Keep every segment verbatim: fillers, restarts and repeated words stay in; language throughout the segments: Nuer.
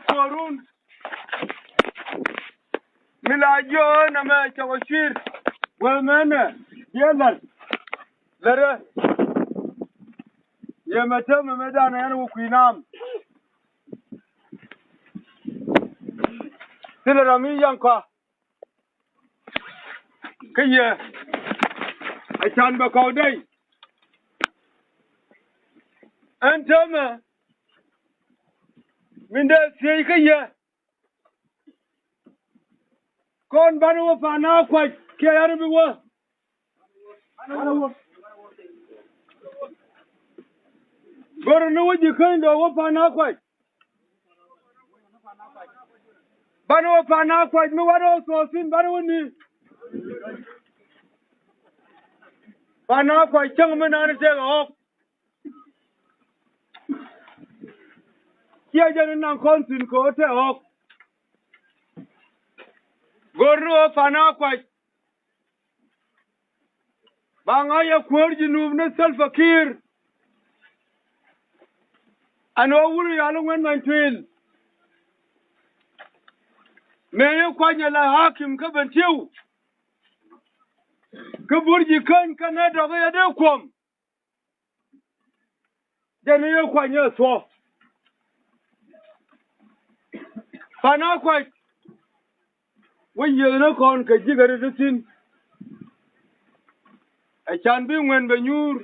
Kuɔrun mi la jiö nɛmɛ cɛ wä cuir wee mɛnɛ diee lär lärä. Yɛ mɛ täämɛ mëë danɛ ɛn wä kui̱ naam. Thilɛ ram mi yaŋ kɔa kä yɛ a can bɛ kɔw dɛy. Ɛn täämɛ min dee thiec kä yɛ. Kɔn banɛ wä Pan Akuac kiɛ yɛn bi wä. Gör ni wä ji̱ käny dɔɔk wä Pan Akuac. Banɛ wä Pan Akuac mi wat wä thuɔɔk thi̱n banɛ wä ni. Pan Akuac cäŋ mi naan tëëk ɛ ɣɔ̱k. Ciɛ jɛn in naŋ kɔn thi̱n kɛ ɣöö tëë ɣɔ̱k. Gör ni ɣöö Pan Akuac ba ŋa̱c ɛ kuäär Junub ni Salva Kiir. Ɛn ɣöö wur yal i̱ ŋuɛn many tuil mëë i̱ kuany ɛ la hakim kä Bentiu. Kä bur ji̱ käny kä nɛ dɔk i̱ ɛ dee kuɔm. Jɛn i̱ yɛ kuany ɛ thuɔ̱k. Pan Akuac wä yiëëth ni kɔn kɛ ji̱ kɛ ri ti thi̱n. Ɛ can bi ŋuɛn bɛ nyuur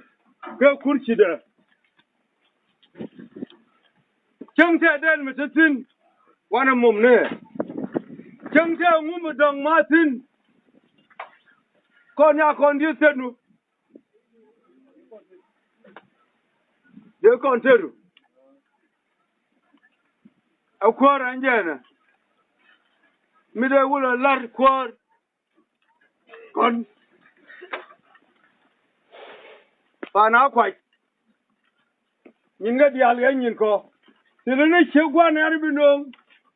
kɛ kurcidɛ. Cäŋ tɛ dɛn mi te thi̱n wanɛ mom ni. Cäŋ tɛ ŋu mi dɔ̱ŋ ma thi̱n. Kɔn ya kɔn di̱t thenu. Dee kɔn teru ɛ kuäär ɛn jɛɛnɛ. Mi dee wulɛ lar kuäär. Kɔn Pan Akuac. Nyin kä diaal kɛ nyin kɔ. Thilɛ ni ciek gua̱n ɛn bi no̱o̱ŋ.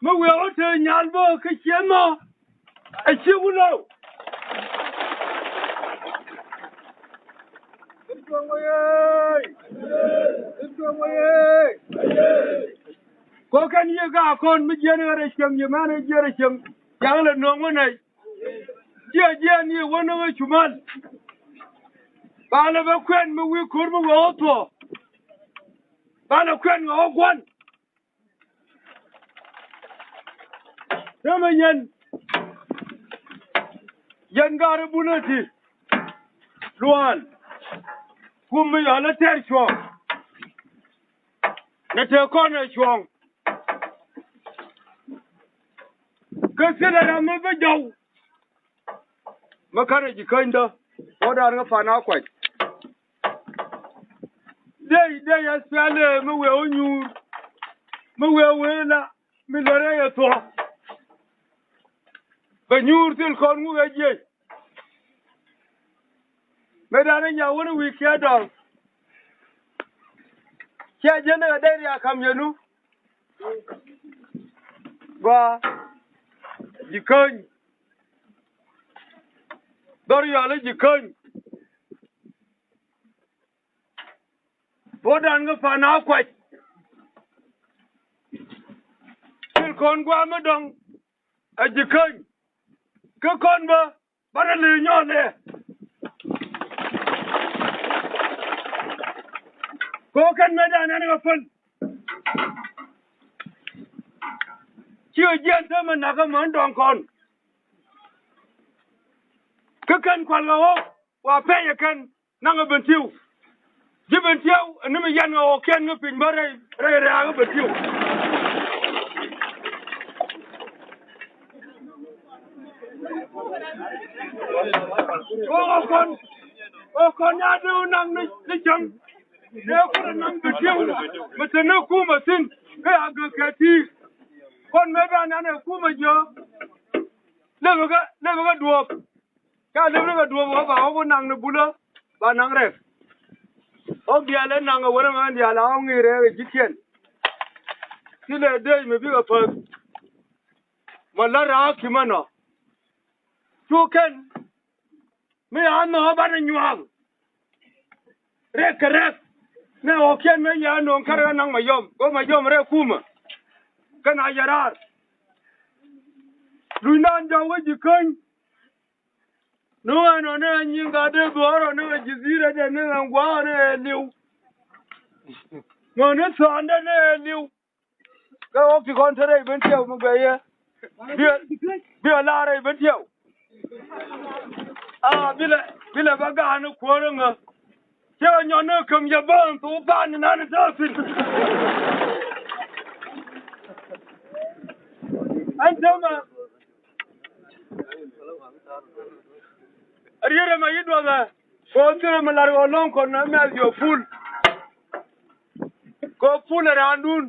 Mi wiɛ wä te nyal bä kä ciɛ nhɔ. Ɛ ciek wä low. Kɔ kɛn yiëë ka kɔn mi jiɛn ɣä rɛ cieŋ yɛ mɛn ɛ jiɛn rɛ cieŋ. Ja̱ŋ lɛ no̱o̱ŋ wä nɛy. Ciɛ jiɛn yiëë wä no̱o̱ŋ ɛ cumal. Ba lɛ bä kuɛn mi wi̱i̱ ko̱r mi wee wä thuɔ̱ɔ̱. Ba lɛ kuɛn ɣä wä gua̱n. Täämɛ yɛn, yɛn gaari bunä ti luaan. Kum mi yɔ̱lä tɛr cuɔ̱ɔ̱ŋ. Nɛ te kɔn ɛ cuɔ̱ɔ̱ŋ. Kä thilɛ ram mi bi jɔw. Mi kärɛ ji̱ käny dä wä da̱a̱n kä Pan Akuac. Dee dee yɛ thuɛlɛ mi wee wä nyuur. Mi wee wee la mi lärɛ yɛ thuɔ̱k. Bɛ nyuur thil kɔn ŋuk ɛ jiec. Mëë da̱a̱n ɛ nya wä ni wi̱i̱ kiɛ dɔ̱ŋ. Ciɛ jiɛn ni kɛ dee riaak ka̱m yɛ nu. Gɔaa ji̱ käny. Dhɔr yɔal i̱ ji̱ käny. Bo̱o̱dan kä Pan Akuac. Thil kɔn gua̱a̱m mi dɔ̱ŋ ɛ ji̱ käny. Kä kɔn bä banɛ li̱i̱ nyɔɔlɛ. Kɛ ɣöö kɛn mëëdan ɛn kɛ päl. Ci ɣä jiɛn täämɛ nakä män dɔ̱ŋ kɔn. Kä kɛn kual kɛ ɣöö wa pɛyɛ kɛn. Naŋ ɛ Bentiu. Ji̱ Bentiu ɛ ni mi yɛn ɣä ɣɔ̱kiɛn ŋä piny bä rɛy rɛy rɛ̈ɛ̈k ɛ Bentiu. Ɣä kɔn ɣä kɔn ya dee wä naŋ ni cäŋ. Dee kulɛ naŋ Bentiu mi te ni kumɛ thi̱n kä ya gäk kɛ ti̱i̱. Kɔn mëë dan yan ɛ kumɛ jiö. Lɛpɛ kä lɛpɛ kä duɔ̱ɔ̱p. Ca lep rikɛ duɔ̱ɔ̱p ɣä ba ɣɔ̱k wä naŋ ni bulä ba naŋ rɛk. Ɣɔ̱k diaal ɛ naŋ ɛ wänä mɛ diaal a ɣɔ̱k ŋi̱i̱c rɛɛk ɛ ji̱ kiɛn. Ti lɛ dee mi bikɛ päth. Mɔ la̱t raak ki mɛ nɔ. Cu kɛn mi a nhɔk ɣä banɛ nyuaak. Rɛk kɛ rɛk. Mɛ ɣɔ̱kiɛn mɛ yɛ no̱o̱ŋ kärɛ ɣä naŋ Mayɔm go̱ Mayɔm rɛk kumä. kɛnɛ a jɛ raar. Lunydan jɔk wä ji̱ käny. Ni ɣän ɔ ni ɣän nyin ka dee dhuɔ̱ɔ̱r ɔ ni ɣän ji̱ dhi̱i̱r ɛ dee ni ɣän gua̱a̱ ɔ ni ɣän li̱w. Ŋɔ̱ni thɔ̱ɔ̱ndɛ ni ɣän li̱w. Kɛ ɣɔk ti kɔn te rɛy ben tiɛw mi gɛ yɛ. Biɛ, biɛ la rɛy ben tiɛw. A bilɛ, bilɛ bä ga̱a̱n ni kuäär ŋä. Cɛ kɛ nyɔn ni käm yɛ bään thok tha̱a̱n ni nan ni tääthin. Ɛn täämɛ. A riet ɛmɛ yi duɔthɛ. Kɛ ɣöö thilɛ mi lar ɣöö lɔ̱ŋ kɔn ɛ mɛth yɛ pul. Kɛ ɣöö pul ɛ raandun.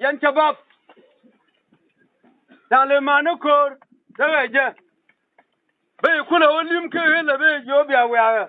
Yɛn cɛ bap. Tha̱a̱ŋ lɛ man ni ko̱o̱r te ɣɛ jɛ. Bä yi kulɛ wä li̱m kɛ ɣöö lɛ bä yi jiök bia wiaakɛ.